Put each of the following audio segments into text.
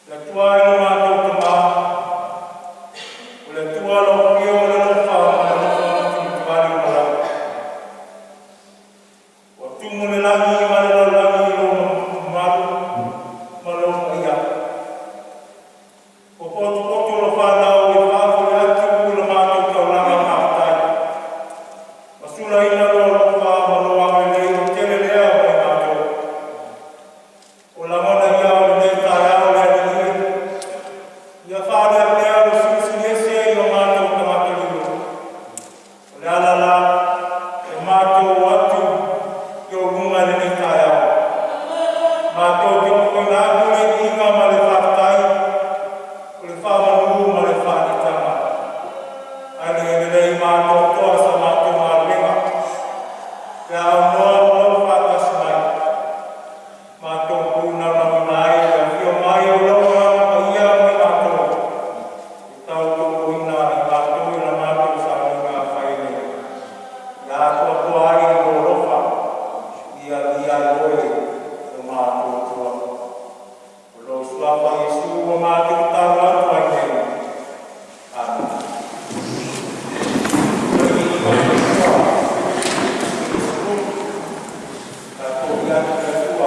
Le Atua e lo matou Tama, o le Atua o lou afio ma le alofa ma le alofa matimati uma lava. Ua tumu le lagi ma le lalolagi i lou mamalu ma lou paia. Ua potopoto lau fanau e faafoi atu i la matou taulaga faafetai, ma sulaina lou alofa ma lou agalelei ua tele lea mo i matou. O lagona ia o lenei taeao le Alii e, ia faaalia pea lou Silisili Ese i o matou tagata lilo. O le ala la e matou o atu i ou luma i lenei taeao, matou te ofoina atu le viiga ma le faafetai, o le faamanu ma le faaneetaga. Ae ia lelei ma atoatoa sa matou galuega pe a aunoa ma lou faatasi mai, matou punaunauina ai le afio mai o lou Agaga Paia mo i matou, e tautoaluaina i matou i la matou sauniga fai nei. Ia atoatoa ai lou alofa, ia viia ai Oe lo matou Atua. O lou Suafa Iesu ua matou tatalo atu ai nei. Amene. Tatou atunuu e.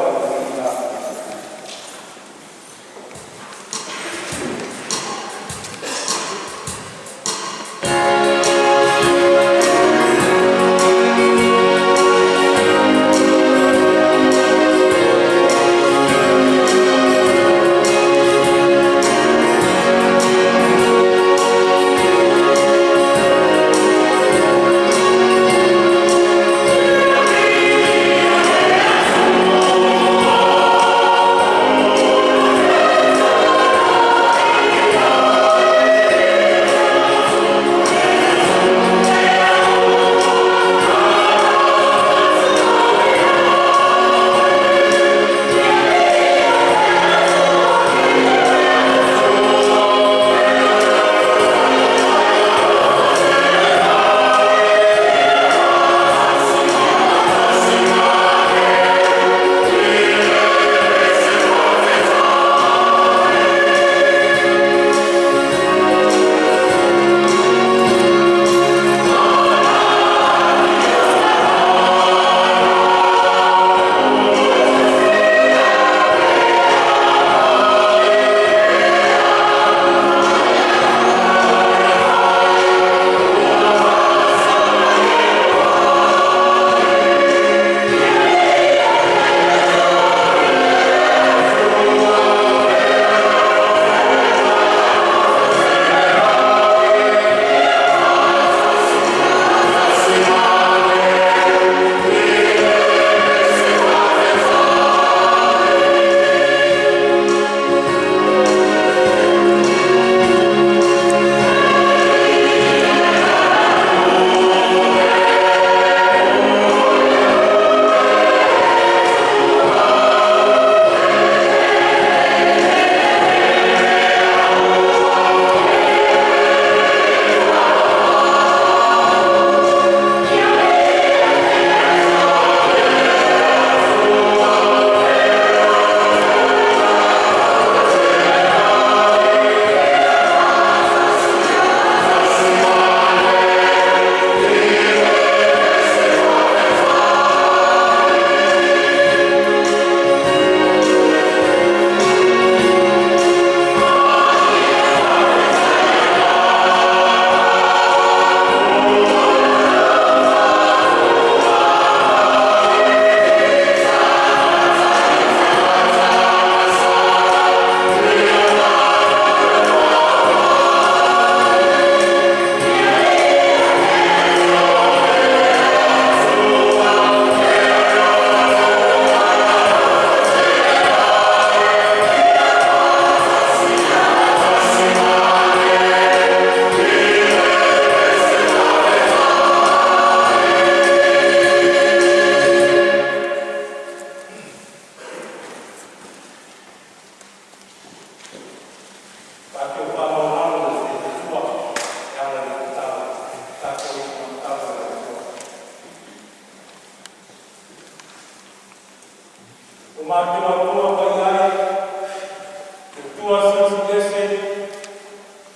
Atua Silisili Ese,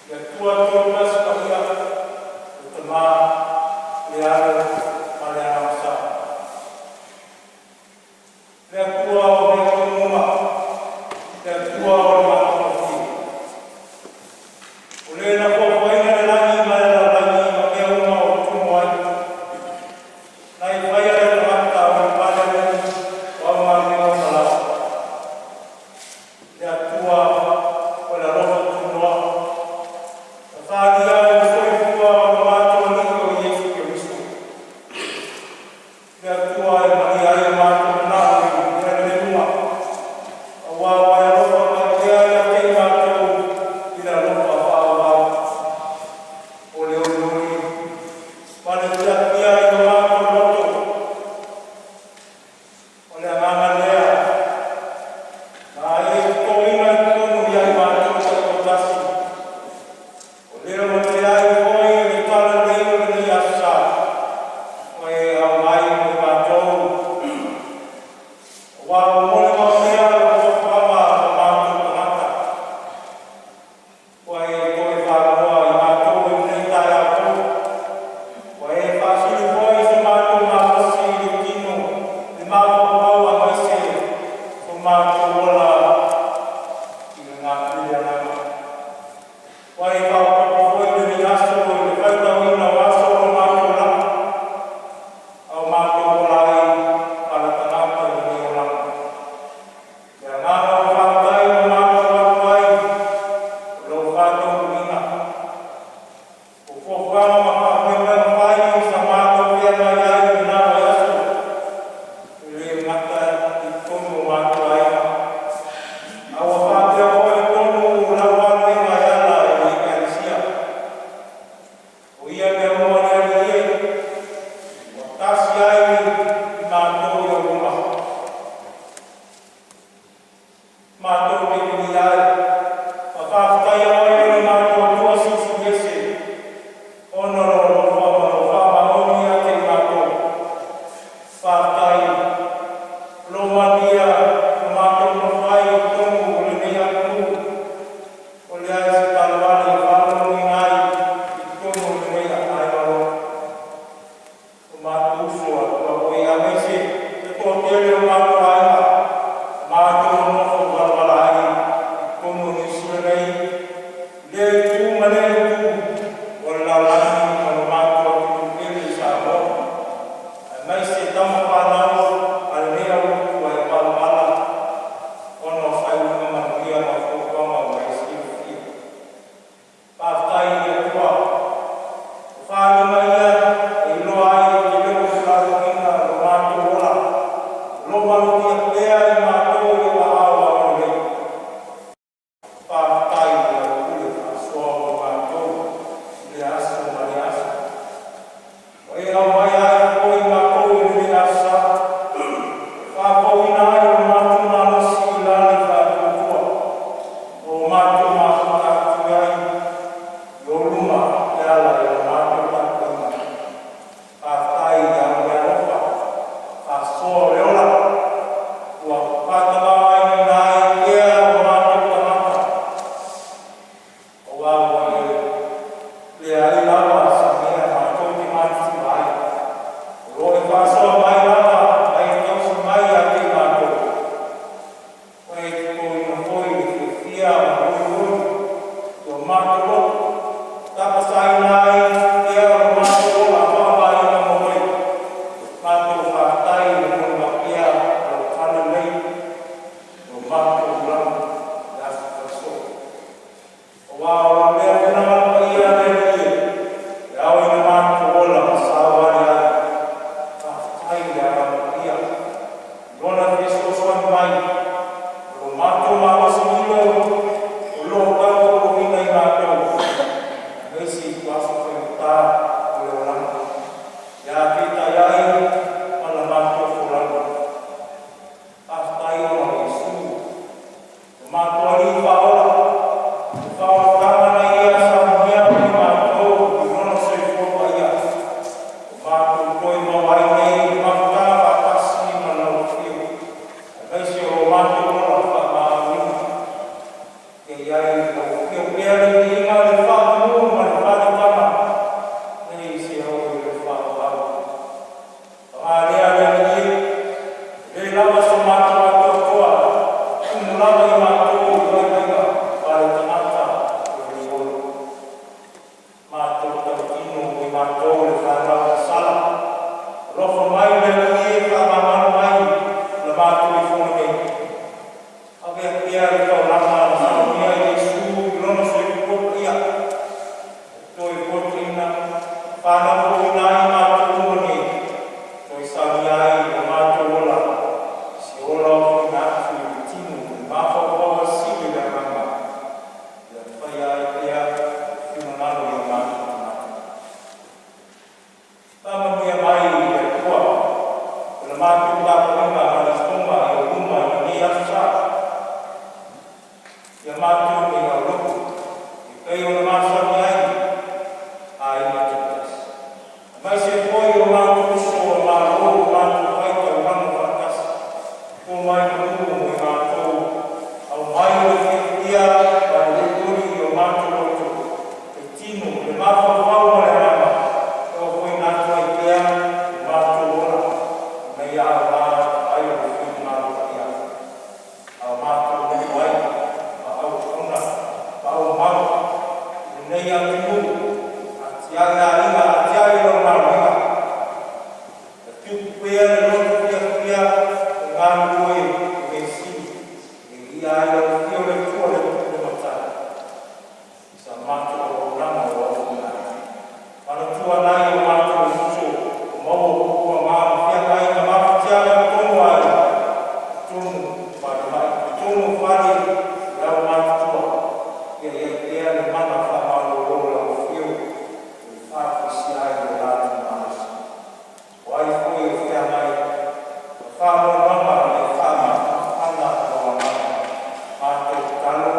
le Atua Toatasi Paia, le Tama, le Alo ma le Agaga Sa. Le Atua o mea tonu uma, le Atua o le matagofie. O Le na foafoaina le lagi ma le lalolagi ma mea uma o i totonu o ai. Na e faia le tagata o le paleauau o au galuega uma lava. Le Atua o le alofa tunoa, na faalia i le soifua o lo matou Alii o Iesu Keriso. Le Atua e malie ai o matou manao i le mea uma, auā ua e alofa mai pea ia te i matou i le alofa faaauau. O le olioli ma le fiafia i o matou loto, o le agaga lea na e totoina i totonu ia i matou taitoatasi, o le logotia ai foi o le talalelei o lenei aso Sa, ua e ao mai mo i matou, auā ua molimau pea lou tofaga ma matou tagata. Ua e toe faanoa i matou i lenei taeao fou, ua e faasili foi so matou malosi i le tino, le mafaufau aemaise so matou ola i le agaga. Ua e faaopoopo foi lenei aso i le faitauina o aso o lo matou olaga, a o matou ola ai faaletagata i lenei olaga. Le agaga o le faafetai ua matou alo ai o lou faataunuuina. O fuafuaga ma faamoemoega fai sa matou feagai ai i lena vaiaso, e le gata i totonu o matou aiga, a ua faapea foi i totonu o lau galuega e ala i le Ekalesia. O ia mea uma le Alii e, ua tasi ai i matou i ou luma, matou te viia ai ma faafetaia Oe e lo matou Atua Silisili Ese, ona o lou alofa ma lou faamaoni ia te i matou. Faafetai o loo manuia lo matou nonofo ai i totonu o lenei atunuu, o leai se talavale e faanonoina ai i totonu o lenei aiga o matou uso a tuaoi aemaise le toatele o matou aiga matou nonofo valavala ai i totonu o Niu Sila nei, lea itu ma lea itu o le lalolagi ma lo matou atunuu pele i Samoa, aemaise tama fanau a lenei auluku ua e valavala ona o faaiuga manuia ma fuafuaga ua e silafia. Faafetai i le Atua o faaaliga ia e iloa ai le tele o felauaiga i lo matou ola, o lo o malutia pea i matou i ou aao agalelei. Faafetai i lau pule faasoa mo matou i lea aso ma lea aso. Ua e aumaia ai foi matou i lenei aso Sa, e faafouina ai lo matou malosi i la le faatuatua, ua matou mafuta atu ai i ou luma e ala i la matou tapuaiga. Faafetai i au meaalofa faasoa o le ola ua faatamaoaigaina ai pea o matou tagata, auā ua e leai lava se mea matou te matitiva ai. O lo o e faasoa mai lava ma e tausi mai ia te i matou. Ua e totoina foi le fiafia ma le olioli i o matou loto, tapasaina ai pea lo matou ola faaaogaina mo oe. Matou faafetai i le molimau pea o lau talalelei i o matou olaga i aso faiaso. Auā o lou lea finagalo paia le Alii e, e ao i lo matou ola ma savali ai. Faafetai i le Agaga Paia, i Lona fesoasoani mai, o lo matou malosi lilo o lo o tauofoina i matou, aemaise i aso faigata o le olaga, ia feitai ai ma la matou folauga. Faafetai ona o Iesu, o matou Alii Faaola, o faaolataga na ia. Ia i ai lau afio pea le viiga, le faamanu ma le faletama, nei seia oo i le faavavau. Paga lea le Alii e, e le lava so matou atoatoa, e tumu lava i matou i vaivaiga faale-tagata o lenei ola. Matou tautino mo i matou le fanau sasala. Alofa mai le Alii e faamagalo mai la matou ifoga nei. Avea pea le taulaga na saunia ai Iesu i lona soifua paia, e toe potoina ma fanau fouina ai i matou uma nei, toe saunia ai lo matou ola i se ola ofoina atu i le tino i le mafaufau asili o le Agaga, ia faia ai pea lou finagalo i o matou tagata. Faamanuia mai le Atua i la matou tapuaiga ma le ifoga i ou luma i lenei aso sa, ia matou nei aulotu e pei ona masani ai aiga taitasi, aemaise foi o matou uso a Malo ua matou faitaulaga faatasi. To mai manu mo i matou, aumai le fiafia ma le uliuli i o matou loto, le tino, le mafaufau ma le agaga, e ofoina atu ai pea lo matou ola ina ia aoga e vaai lou finagalo paia, a o matou nofo ai ma auauna ma aumau i lenei atunuu, atiae aiga, atiae lau galuega. Ia tupu pea le loto fiafia e galulue i le mea sili e viia ai lau afio le Atua le Matai i sa matou auaunaga ua ofoina atu. Manatua nai o matou uso ua maua puapuaga ma feagaiga mafatiaga i totonu o aiga, totonu o falemai, totonu o fale o aumatutua. Ia i ai pea le mana faamalolo o lau Afio e faafoisia ai lo latou malosi. O ai foi o feagai ma faanoanoaga, ia faamafanafanaga lou agaga. Matou tatalo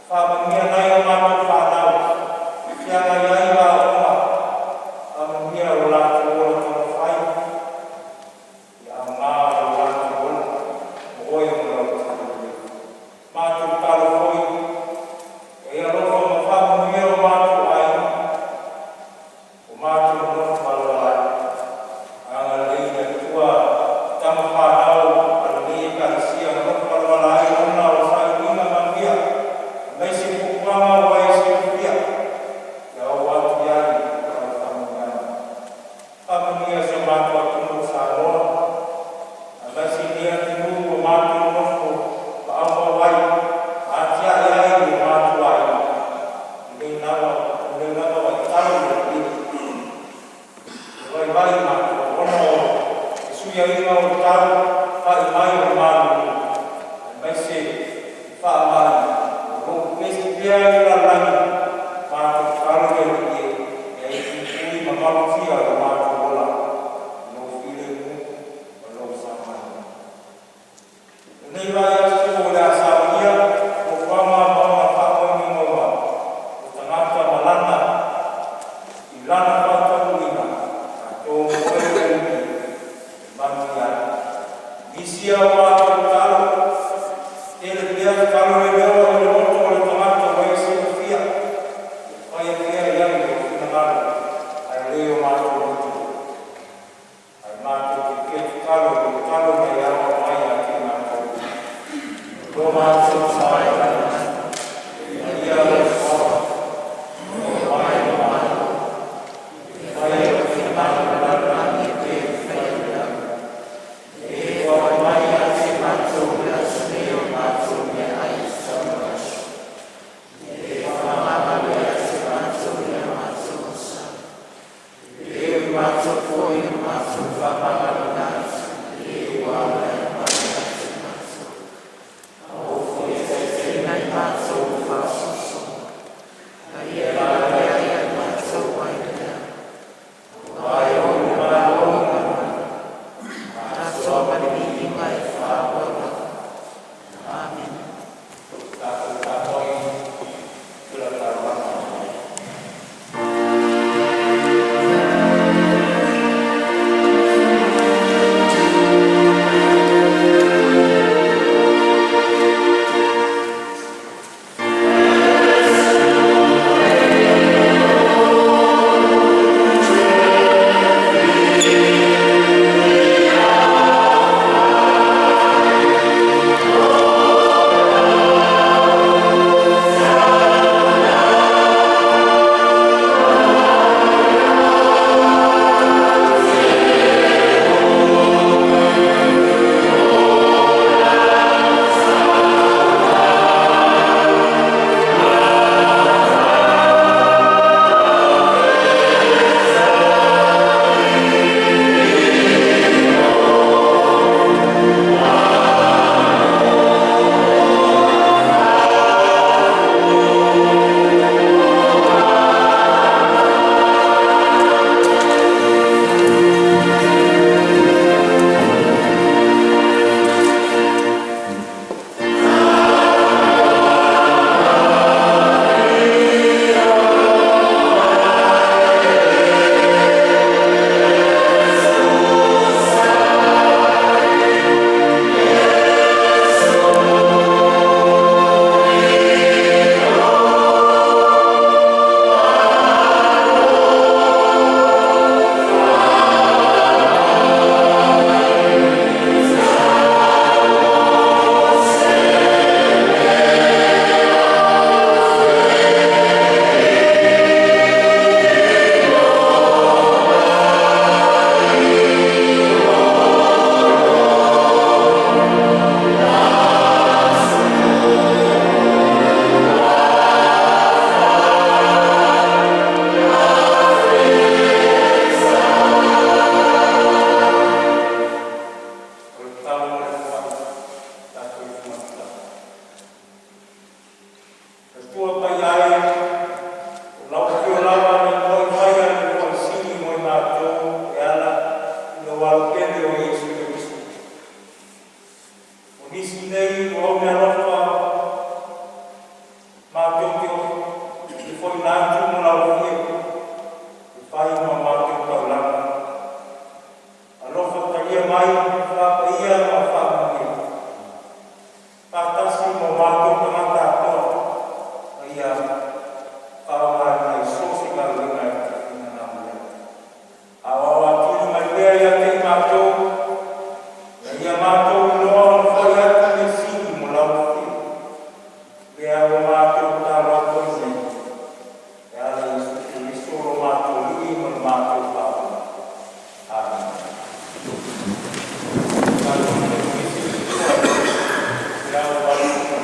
faamanuia nai a matou fanau e feagai ai ma aoaoga, faamanuia lo latou ola taumafai, ia aoga lo latou ola mo Oe ma lau talalelei. Matou tatalo foi ia e alofa ma faamanuia o matou aiga ua matou nonofo malala ai. Agalelei le Atua i tama fanau a lenei Ekalesia na nofo malala ai ona o sailiiliga manuia aemaise fuafuaga ua e silafia, ia oo atu i ai lau faamanuiaga. Faamanuia si o matou atunuu o Samoa aemaise lenei atunuu ua matou nonofo ma aumau ai ma atiae ai o matou aiga i lenei lava vaitau le Alii. E vaivai matou ona o le fesuiaiga o le tau, fai mai o le malulu aemaise faamai o lo o pepesi pea i le lalolagi. Matou tatalo le Alii e, ia e puipui ma malutia lo matou ola i lou filemu ma lou saogalemu. O lenei vaiaso o le a saunia fuafuaga ma ona faamoemoega o tagata ma lana i lana faataunuuina, tatou o Oe le Alii e manuia ai. Nisi a matou tatalo, tele pea tatalo leleoa i le loto o le tagata ua e silafia. Atua Paia e, o lau Afio lava na igoa faia le Uluai Sili mo i matou e ala i lou Alo pele o Iesu Keriso. O nisi nei ua omealofa matou te ofoina atu ma lau Afio e fai ma matou taulaga. Alofa talia mai, faapaia ma faamanuia, faatasi ma o matou tagata atoa, ma ia faaaogaina i so o se galuega e te finagalo i ai. Aoao atili mai pea ia te i matou, ina ia matou iloa ona fai atu mea sili mo lau Afio, lea ua matou tatalo atu ai nei, e ala i Iesu Keriso lo matou Alii ma lo matou Faaola. Amene. 180.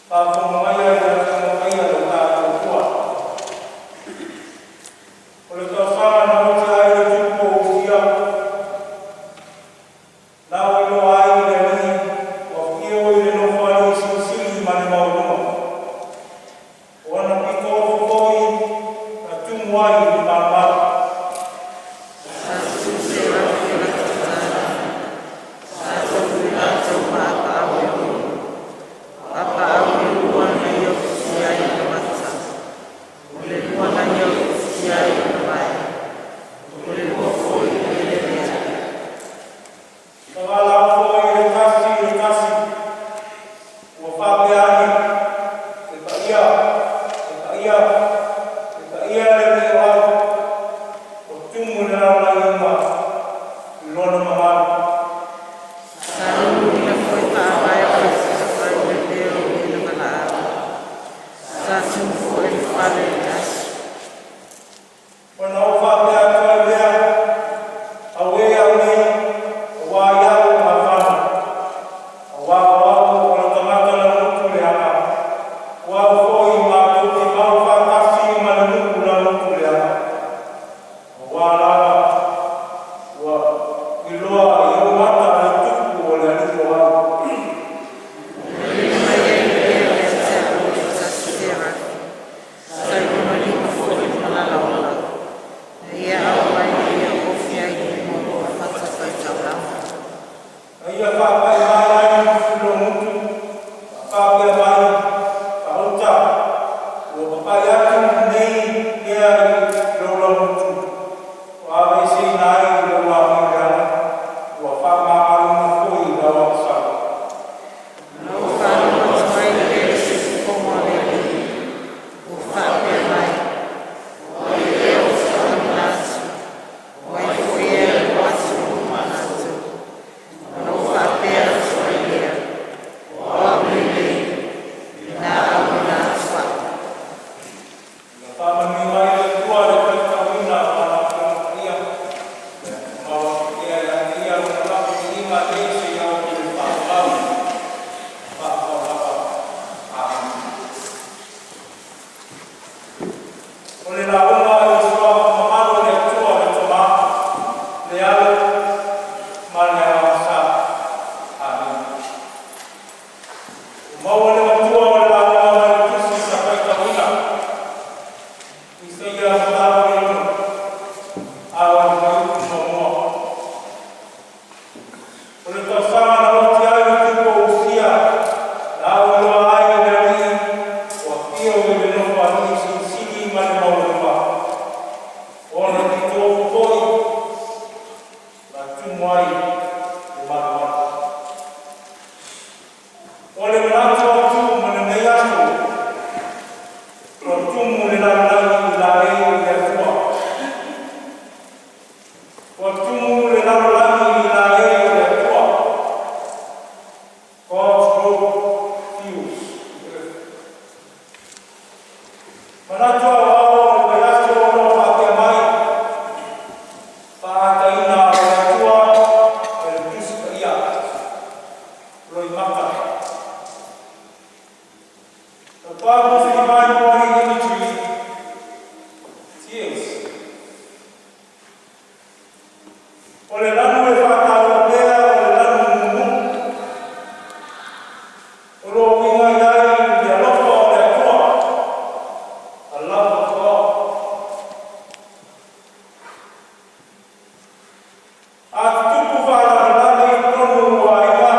Faafofoga mai le Afioga Paia a lo tatou Atua. O le tausaga na oti ai le Tupu o Usia, na ou iloa ai i le Alii ua afio i le Nofoalii silisili ma le maualuga. O ana pitoofu foi na tumu ai i le malumalu. Sa susu Serafi o le Taitai, sa tofu i latou ma apaau e ono. O apaau e lua na ia ofitia ai ona mata, o le lua na ia ofitia ai ona vae, o le lua foi e lelele ai. Na valaau foi le Tasi i le Tasi, ua faapea ane, “E paia, e paia, e paia le Alii o Au, ua tumu i le lalolagi uma i Lona mamalu.” Sa liuina foi taavai o faifeau i le leo o le valaau. Sa tumu foi le fale i le aso. Ona ou faapea atu ai lea, “Auē au nei, auā ia'u ua mafana, auā o au o le tagata laugutu leaga, o au foi matou te mau faatasi ma le nuu laugutu leaga, auā lava ua iloa e o'u mata le Tupu o le Alii o Au.” Na liliu mai ai le leo ia te a'u o se tasi Serafi, sa i lona lima foi le malala ola, na ia auai na ia ofi ai i luma o lou fatafaitaulaga. Na ia faapai mai ai i lou gutu ma faapea mai, “Faauta, ua papai atu lenei mea i lou laugutu, ua aveeseina ai lau amio leaga, ua faamagaloina foi lau agasala.” Na ou faalogo atu ai lea i le siufofoga o le Alii ua faapea mai, “O ai ea ou te taulimaina atu? O ai foi ea e alu atu i luma o matou?” Ona ou faapea atu ai lea, “O A'u lenei, ina auina atu a'u.” Ia faamanuia mai le Atua i le faitauina o Lana Afioga Paia. Ia tumau atu pea ia te Ia Lona lafo viiga nei seia oo i le faavavau ma faavavau lava. Amene. O le lauga i le Suafa mamalu o le Atua le Tama, le Alo ma le Agaga Sa. Amene. Ua maua le matua o le lauga mai le Tusi sa faitauina, Isaia 86, a o le Fuaiupu 1. O le tausaga na oti ai le tupu o Usia, na au iloa ai e le Alii ua afio i le Nofoalii silisili ma le maualuga, o ona pitoofu foi na tumu ai le malumalu. O le manatu autu mo lenei aso, ua tumu le lalolagi i laei o le Atua. Ua tumu le lalolagi i laei o le Atua. God's glory fills the earth. Manatu aoao o le vaiaso o lo o faapea mai, faataina o le Atua e le Tusi Paia, Loimata. The Bible's Divine Warning Imagery, Tears. O le lanu e faataua pea o le lanu mumu. O lo o uiga i ai le alofa o le Atua. The love of God. A tutupu faalavelave i totonu o aiga,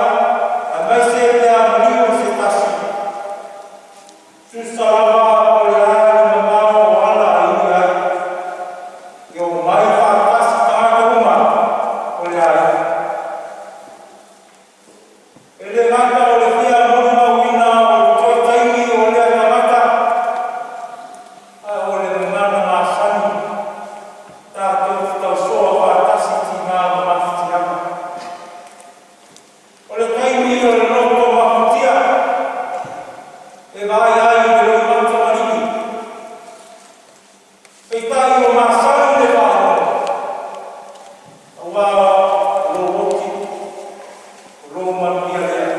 aemaise pe a maliu se tasi. Tusa lava po o le a le mamao o ala e ui ai. E omai faatasi tagata uma o le aiga. E le gata o le fia molimauina o le toe taimi o lea tagata, a o le gagana masani, tatou te tausoa faatasi i tiga ma mafatiaga. O le taimi o le loto mafatia, e vaai ai le loimata maligi. Peitai ua masani le faalogo, auā o lou oti, o lou manuia lea.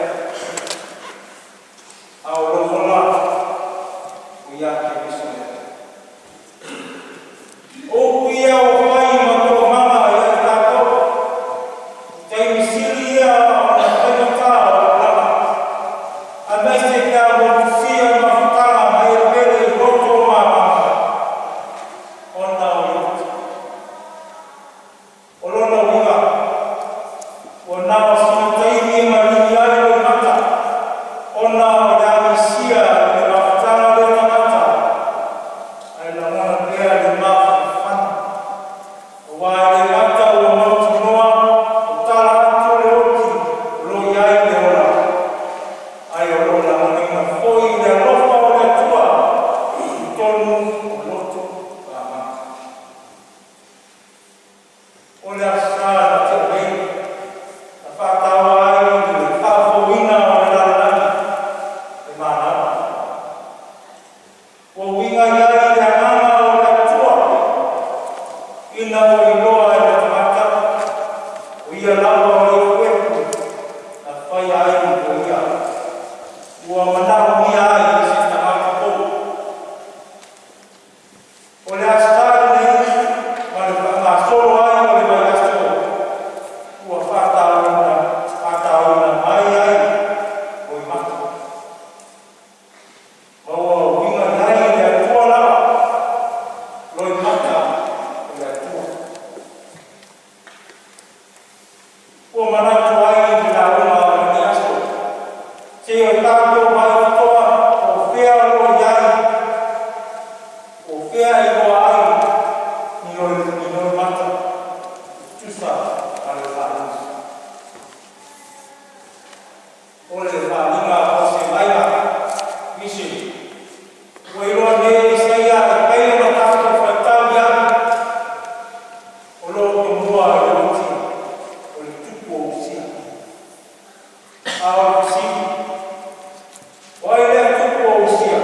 A o Lagona o ia Keriso lea. O upu ia ua fai ma toomaga ia i tatou, taimi sili ia ona faigata o le olaga, aemaise pe a motusia i mafutaga ma e pele i loto mama ona o le oti. O lona uiga, ua na o sina taimi e maligi ai loimata ona o le agisia i le mafutaga le tagata ae lagona pea le mafanafana. Aua e le gata ua mautinoa o tala atu o le oti o lo o i ai le ola, ae o lo o lagonaina foi le alofa o le Atua i totonu o loto mama. O le Aso Sa na tea nei, na faataua ai le faafouina o le lalolagi e manava. Ua uiga i ai le agaga o le Atua ina ua iloa e le tagata o ia lava o le ifuefu na faia ai o ia ua manaomia ai se tagata fou. O le Aso Sa lenei ma le faagasolo ai o le vaiaso ua faatauaina mai ai loimata. Ma ua uiga i ai le Atua lava, loimata o le Atua. Ua manatu ai i le lauga o lenei aso, seia o tatou vaai totoa po o fea o lo o i ai, po o fea e iloa ai ni loimata e tusa ma le faaaliga. O le faaaliga o se vaaiga, vision, ua iloa nei e Isaia e pei ona tatou faitau i ai, o lo o tomua i le oti o le tupu o Usia. A o le fesili, o ai lea tupu o Usia?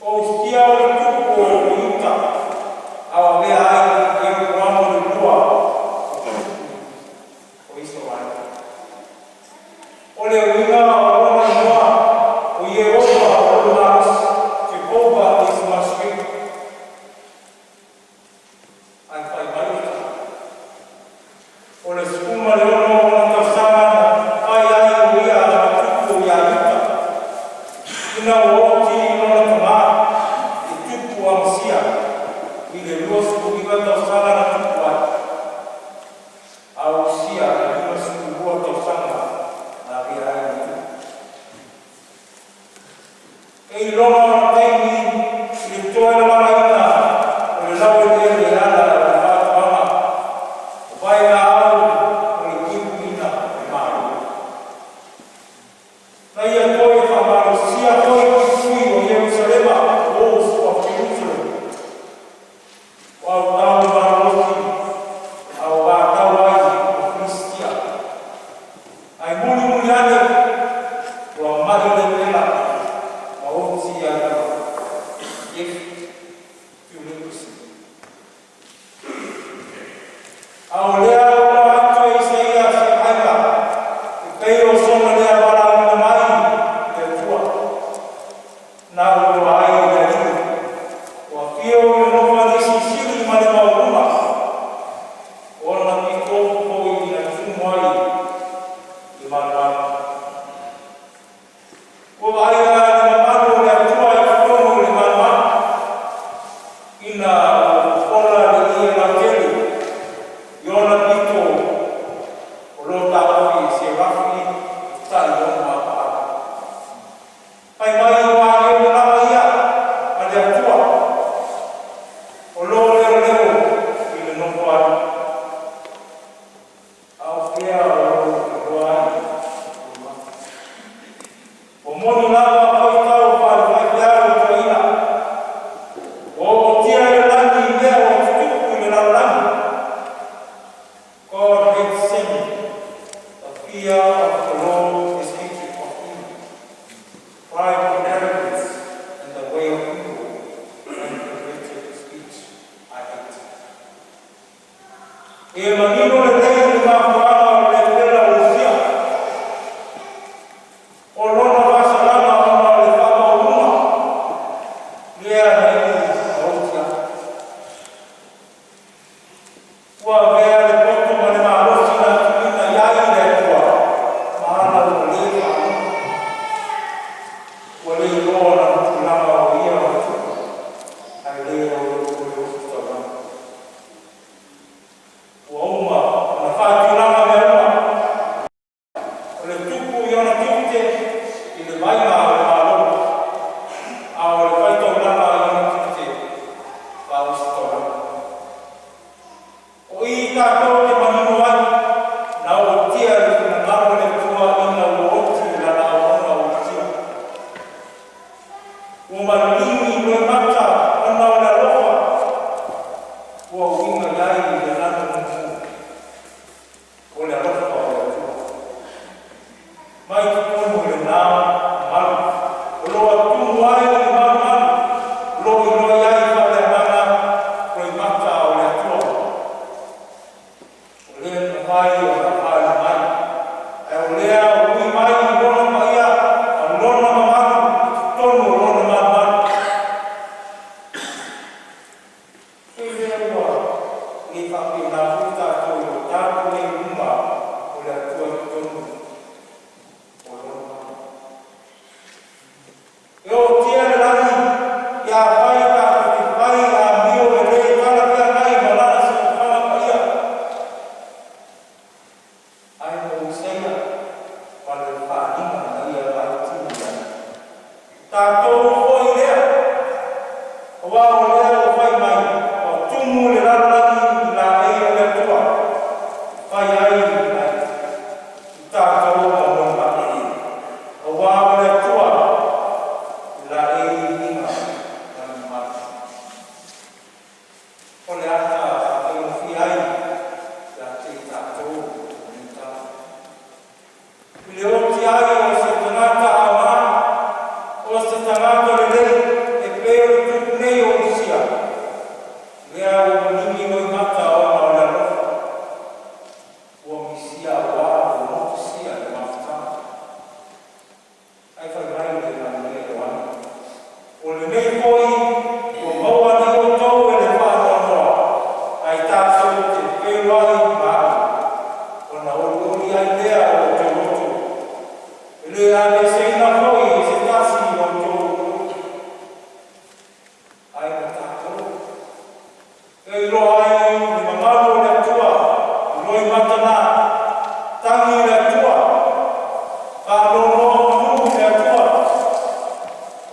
O Usia o le tupu o Iuta, a ua avea ai Ieropoamo le lua o tupu o Isaraelu. O le uiga o lona igoa o Ieova o lou malosi, Jehovah is my strength. Ae fai mai le tala, o le 16 ona tausaga na fai ai o ia ma tupu ia Iuta, ina ua oti lona tamā i tupu Amasia i le 29 tausaga na tupu ai. A o Usia e 52 tausaga na avea ai ma tupu. E iloga o taimi i le toe lalagaina o le laueleele e ala i le faatoaga o vaelaau o le puipuiga o le Malo. Na ia toe faamalosia foi puipui o Ierusalema, walls of Jerusalem. O autao le malolosi a o vatau ai o Filistia. Ae mulimuli ane ua mai le lepera ma oti ai lava. Death to leprosy. A o lea ua atu e Isaia se vaaiga, e pei o sona lea valaauina mai le Atua. Na iloa ai e le Alii, ua afio i le Nofoalii silisili ma le maualuga, ona pito foi na tumu ai i malumalu. Ua vaaia le mamalu o le Atua i totonu o le malumalu, ina ua fofola le ie lautele i ona pito o lo taofi e serafi tai ono apaau. Fai mai o agelu lava ia a le Atua, o lo leoleo i le nofoalii. A o fea o lo iloa ai loimata? Ua moni lava faitau faale-faifeau toeaina. Ua ootia i le lagi mea ua tutupu i le lalolagi. God hates sin. The fear of the Lord is hatred of evil. Pride and arrogance and the way of evil and perverted speech I hate. E manino lelei le mafuaaga o le lepera o Usia. Ua maligi loimata ona o le alofa, ua uiga i ai le lanu mumu o le alofa o le Atua. Mai totonu o lena mamalu, o lo o tumu ai le malumalu, o lo o iloa ai faaleagaga loimata o le Atua. O lea mafai ona faaali mai, ae o lea ua ui mai i lona paia ma lona mamalu i totonu o lona malumalu. E lea ua le faapena foi tatou i lo tatou i ai i luma o le Atua i totonu o lona malu. E ootia le lagi pe afai tatou te fai amio e le talafeagai ma Lana silafaga paia. Ae mo Isaia ma le faaaliga na ia vaitino i ai. Tatou foi lea, aua o lea ua fai mai, ua tumu le lalolagi i laei o le Atua, e fai ai ai i tatou ma molimai, aua o le Atua e laei liuga ma le mamalu. O le ata faafaigofie ai ia te i tatou lenei tala. I le oti ai o se tagata aoga, o se tagata lelei, e pei o le tupu nei o Usia, lea ua maligi loimata ona o le alofa, ua misia auā ua motusia e le mafutaga. Ae fai mai le Ievagelia a Ioane, o lenei foi ua maua nei outou e le faanoanoa, ae tatou te feiloai ma au, ona olioli ai lea o outou loto. E le aveeseina foi e se tasi lo outou olioli. Ae mo tatou, e iloa ai le mamalu o le Atua i loimata na, tagi i le Atua, faanonomanu i le Atua,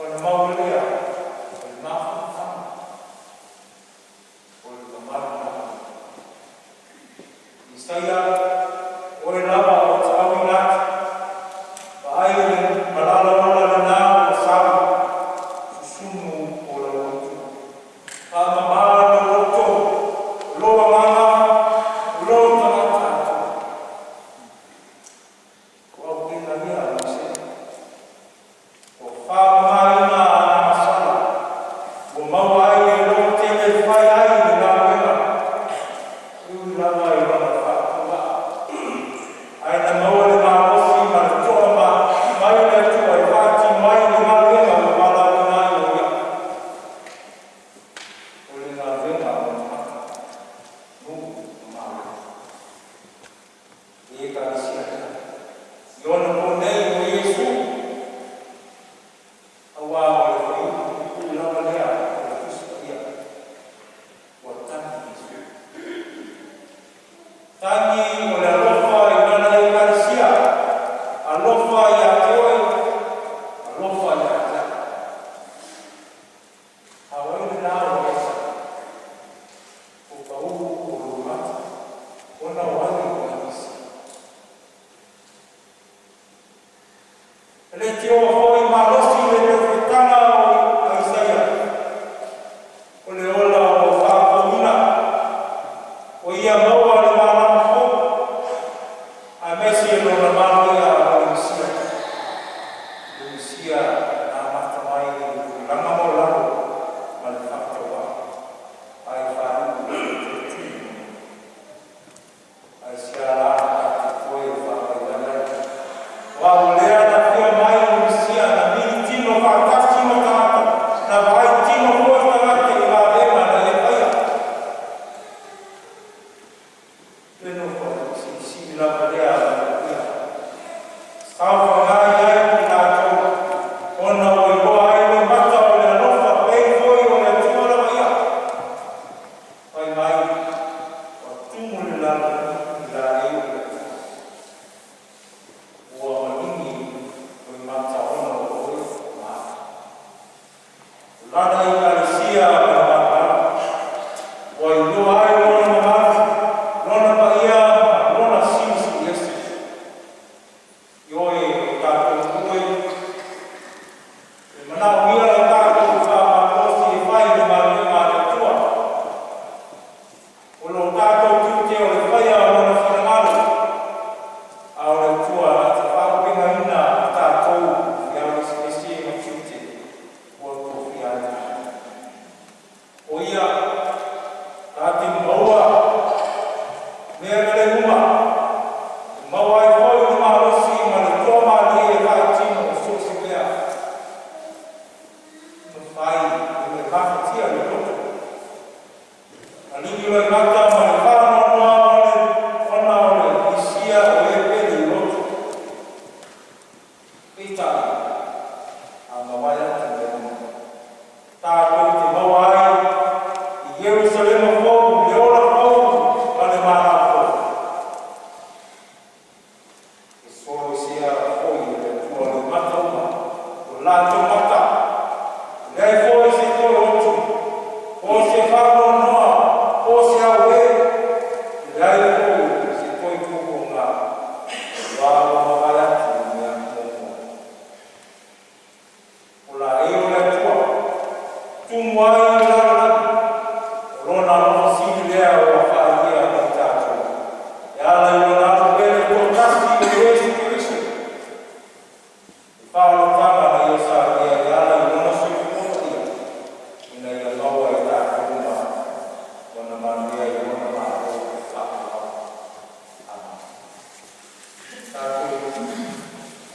ona maua lea o le mafanafana o le mamalu lava. Isaia, o oe lava ou te auina atu, vaai le malala ola lena ua sau, susunu o lau loto. Faamama lou loto, o lou agaga, o lou tagata atoa. O auupega ia a Mose, ua faamamaina ana gasala, ua maua ai le lototele e fai ai le galuega, e ui lava i lona faatauvaa. Ae na maua le malosi ma le toa mai le Atua e faatino ai le galuega ua valaauina ai o ia. O le galuega a loimata, nuu ma malo. I Ekalesia lea. I ona po nei o Iesu, aua o le fuaiupu puupuu lava lea o le Tusi Paia, ua tagi Iesu. Tagi o le alofa i lana Ekalesia, alofa ia te oe, alofa ia te au. A o ai lena ua e sau? O pau o loimata, ona o ai ua e misia. E le tioa foi malosi le profetaga o Isaia, o le ola ua faafouina, o ia maua le malama fou, aemaise lona manuia o le Mesia. Le Mesia na amata mai i le tulaga maualalo ma le faatauvaa, ae faaiu i le tootui. Ae sia la tatou toe faavaivai ai. Aua o lea na afio mai le Mesia na militino faatasi ma tagata, na vaai tino foi tagata i vavega na ia faia. Le nofo silisili lava lea a ia. Saofaga ai i latou, ona ua iloa ai loimata o le latou mata, e leai foi se toe oti, po o se faanoanoa, po o se auē, leai foi se toe tuatuaga, aua ua mavae atu mea muamua.” O laei o le Atua, tumu ai le lalolagi, o Lona alofa sili lea ua faaalia mo i tatou, e ala i Lona Alo pele e toatasi o Iesu Keriso, i le faaolataga na Ia salia e ala i Lona soifua paia, ina ia maua e i tatou uma lona manuia i Lona Malo faavavau. Amene. Tatou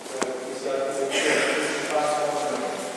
toe pipisi atu i le Atua i le tusi.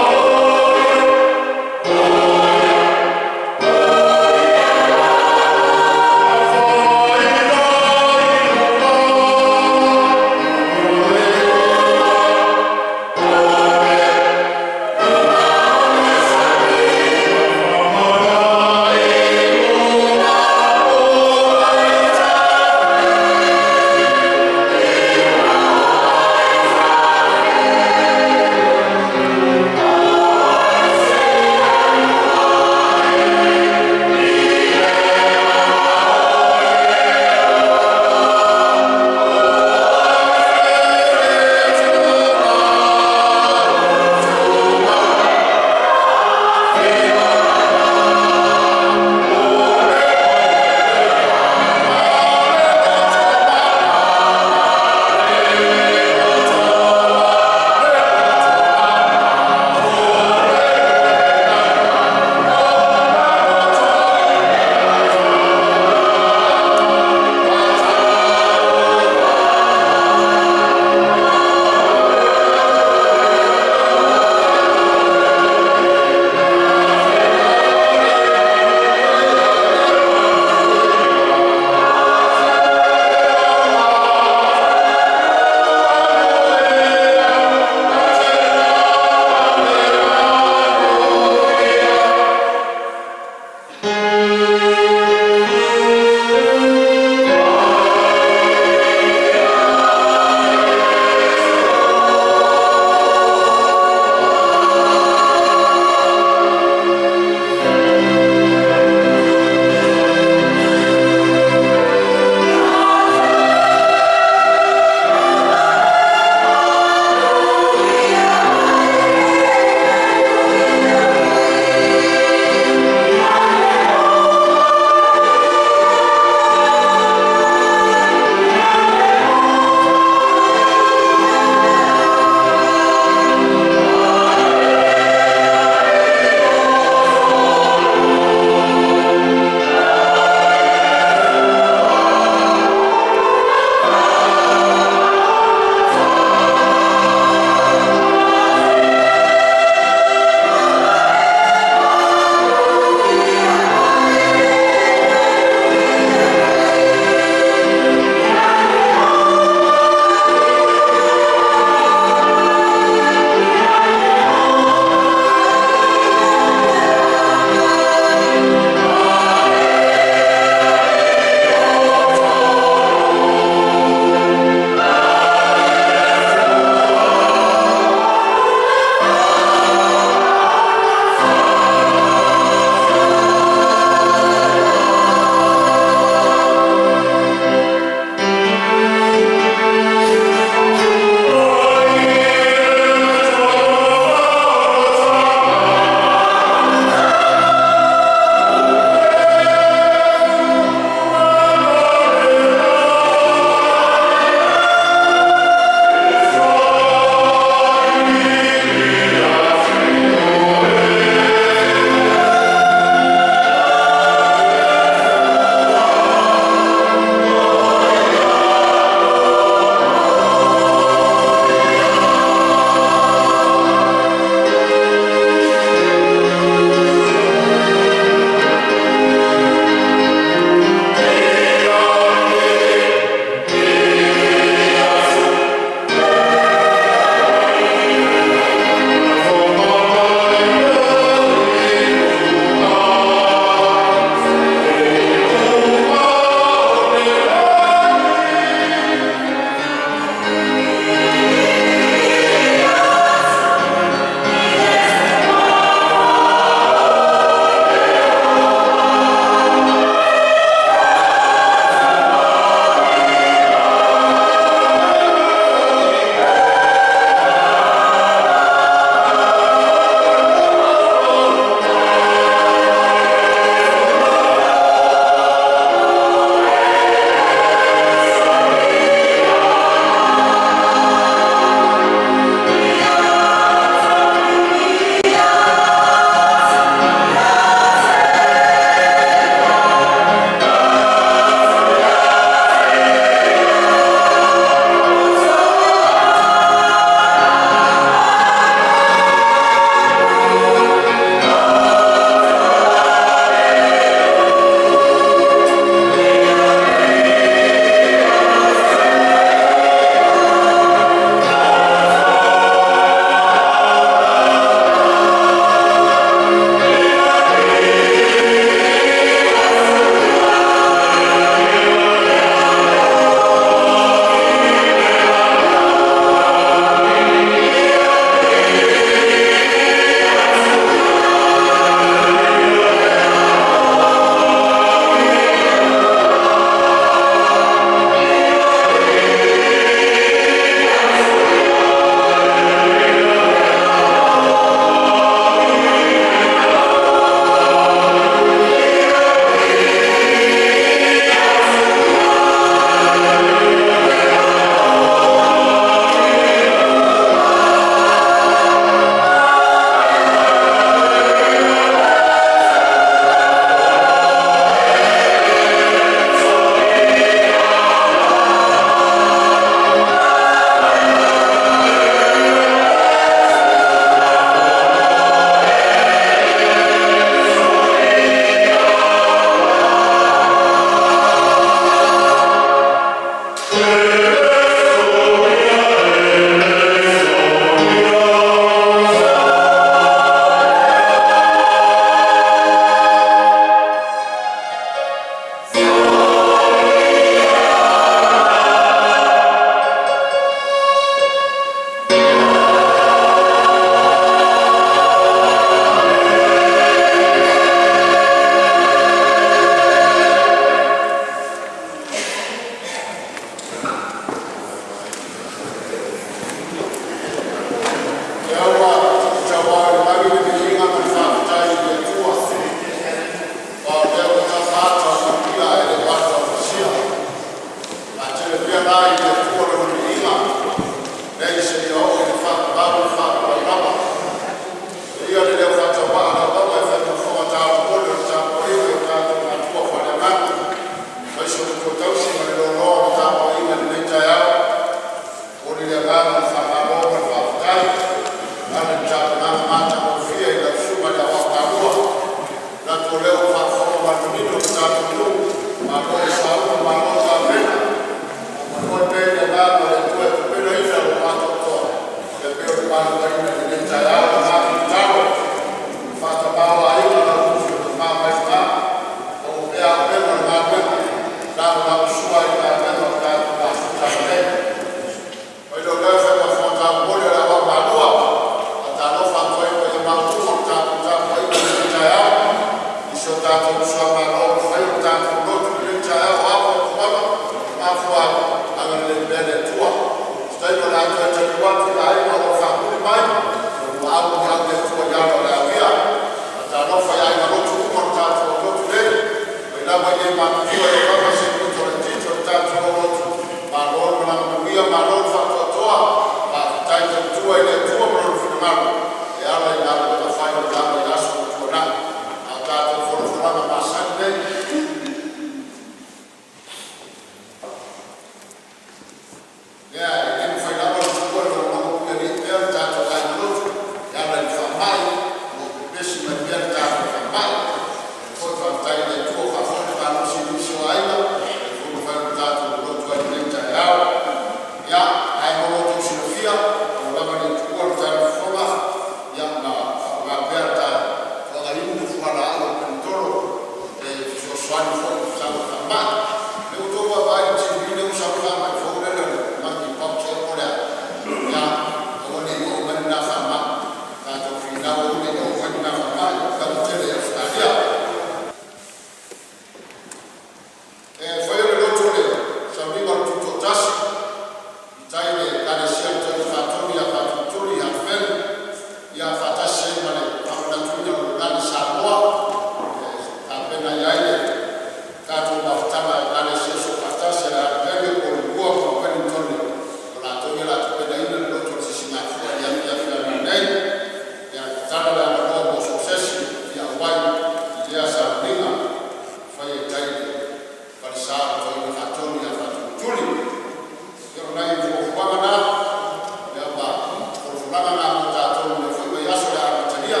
Folauga lena mo tatou i lenei foi vaiaso o le a amatalia.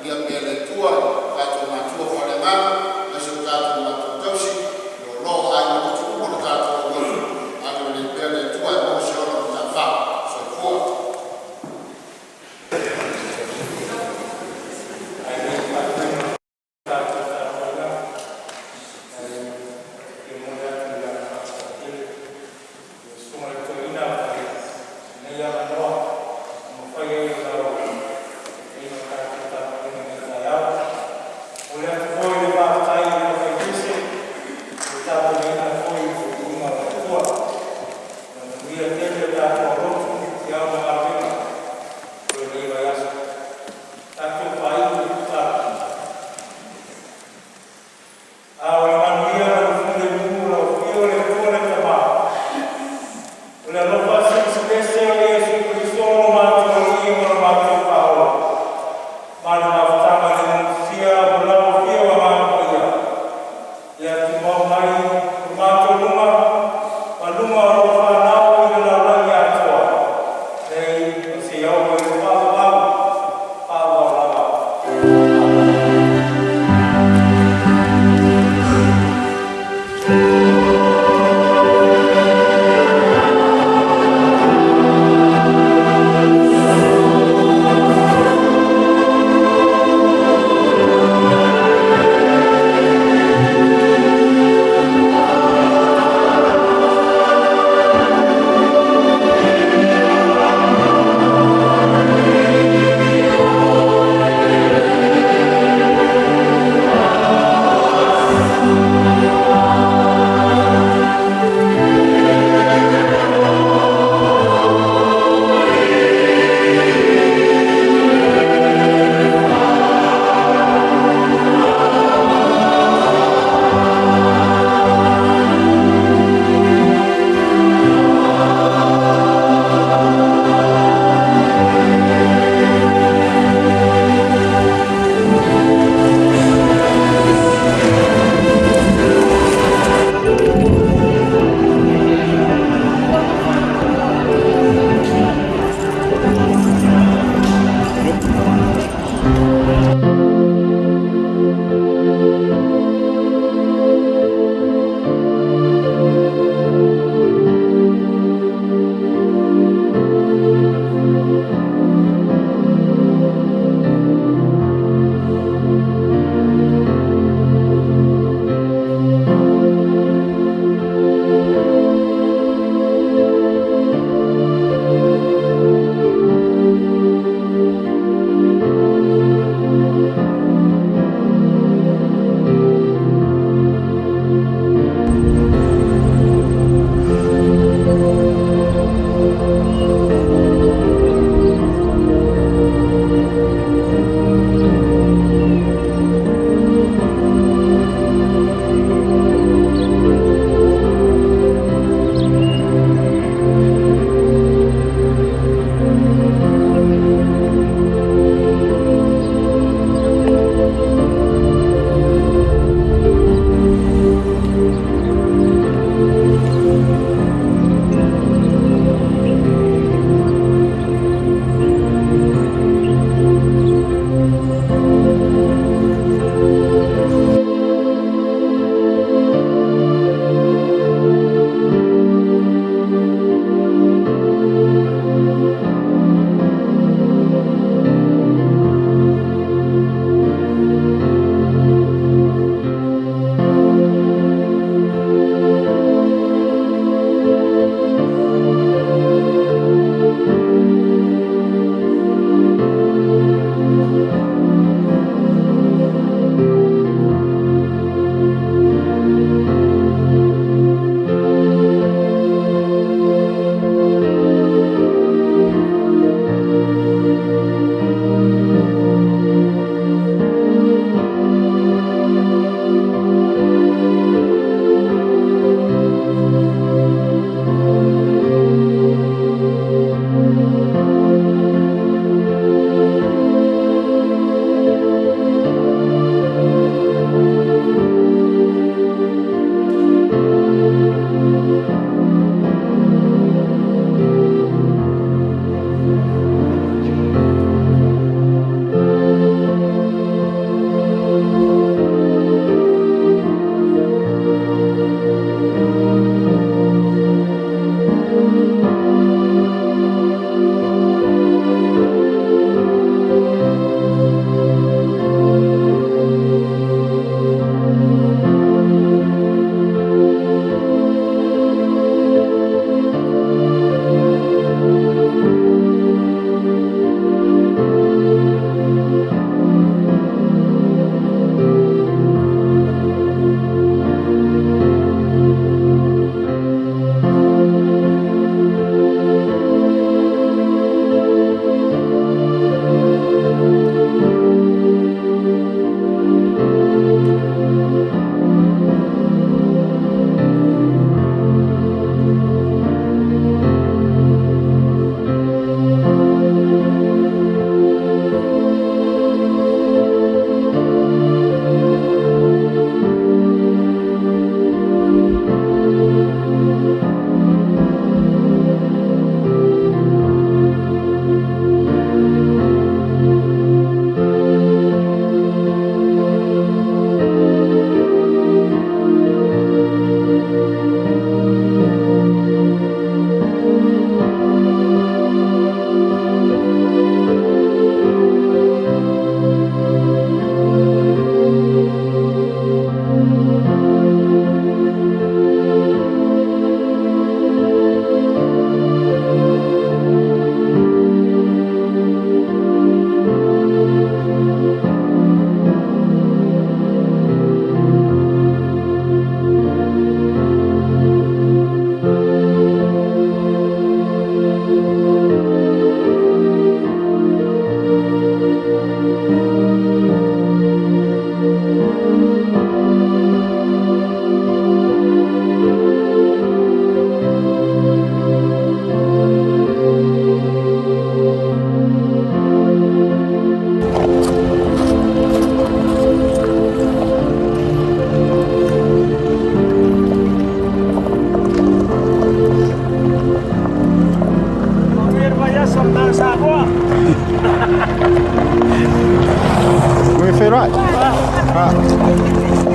Viia pea le Atua i lo tatou Matua faaleagaga aemaise o tatou matua tausii, loaloa o aiga tautimumu o le tatou aulotu, agalelei pea le Atua ae maua se ola mata'afa. Soifua. Ae le i faatuina le tatou tapuaiga, e fia momoli atu le agaga faafetai tele i le Susuga i le Toeaina mo lenei avanoa ua mafai ai ona taitaiina le tatou tapuaiga i lenei taeao. E momoli atu foi le faafetai i le aufaipisinisi mo le tapenaina foi o le viiga o le Atua. Ia manuia tele le tatou lotu i ao ma galuega o lenei vaiaso. Tatou faaiu i le tatalo. A o le manuia ma le filemu o lau Afio le Atua le Tama, o le alofa silisili ese o Iesu Keriso lo matou Alii ma lo matou Faaola, ma le mafutaga le motusia ma lau Afio Agaga Paia, ia tumau mai i lo matou luma ma luma o alo o fanau i le lalolagi atoa, nei ma seia oo i le faavavau, faavavau lava. Amene. Ua feiloai. Ah.